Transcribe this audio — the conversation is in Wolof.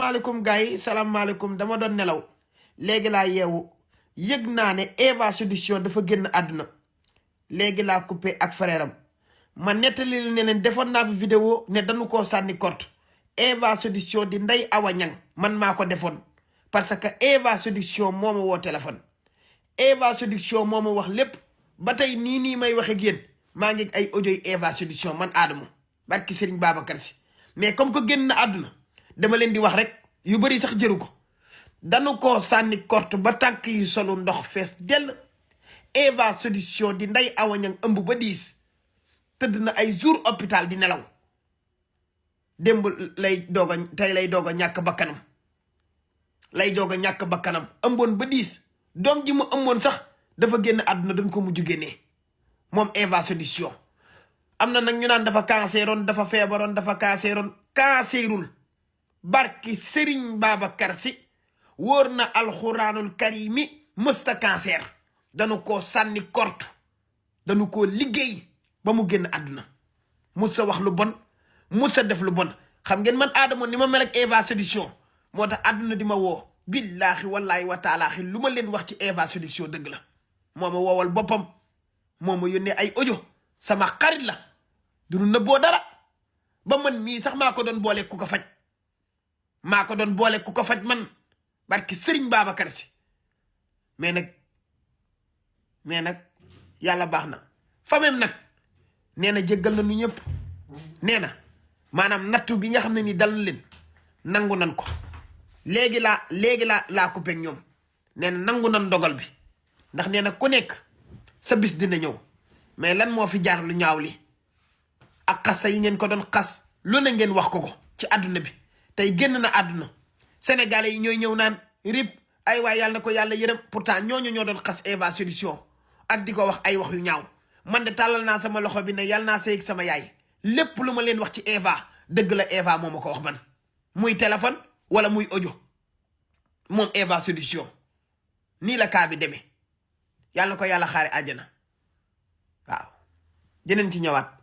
salaamaaleykum gars yi salaamaaleykum dama doon nelaw léegi laa yeewu yëg naa ne Eva Solution dafa génn àdduna léegi laa coupé ak frère am ma nettali ne leen defoon naa fi vidéo ne dañu koo sànni korte Eva Solution di Ndeye Awa Niang man maa ko defoon parce que Eva Solution moo ma woo téléphone Eva Solution moo ma wax lépp ba tey nii may waxe ak yéen maa ngi ay audio yi Eva Solution man Adamo barki Serigne Babacar Sy mais comme que génn na àdduna dama leen di wax rek yu bëri sax jëru ko dañu koo sànni korte ba tànk yi solu ndox fees dell Eva Solution di Ndeye Awa Niang ëmb ba 10 tëdd na ay jour hôpital di nelaw démb tey lay doog a ñàkk bakkanam ëmboon ba 10 doom ji mu ëmboon sax dafa génn àdduna dañ ko mujj génnee moom Eva Solution am na nag ñu naan dafa canceroon dafa feebaroon dafa cancerul barki Serigne Babacar Sy wóor na alxuraanul karimi mësta cancer dañu koo sànni korte dañu koo liggéey ba mu génn àdduna musa wax lu bon musa def lu bon xam ngeen man Adamo ni ma mel ak Eva Solution moo tax àdduna di ma woo billaahi wallaahi wa taalaahi lu ma leen wax ci Eva Solution dëgg la moo ma woowal boppam moo ma yónnee ay audio sama xarit la du nëbboo dara ba man mii sax maa ko doon boole ku ko faj man barki Serigne Babacar Sy mais nag yàlla baax na famem nag nee na jéggal na nu ñëpp nee na maanaam nattu bi nga xam ne ni dal na leen nangu nan ko léegi laa coupé ak ñoom nee na nangu nan ndogal bi ndax nee na ku nekk sa bis dina ñëw mais lan moo fi jaar lu ñaaw li ak xasa yi ngeen ko doon xas lu ne ngeen wax ko ci àdduna bi tey génn na àdduna sénégalais yi ñooy ñëw naan rib ay waay yàlla na ko yàlla yërëm pourtant ñooñu ñoo doon xas Eva Solution ak di ko wax ay wax yu ñaaw man de tàllal naa sama loxo bi ne yàlla naa sëy ak sama yaay lépp lu ma leen wax ci Eva dëgg la Eva moo ma ko wax man muy téléphone wala muy audio moom Eva Solution nii la kaa bi demee yàlla na ko yàlla xaare àjjana waaw dinañ ci ñëwaat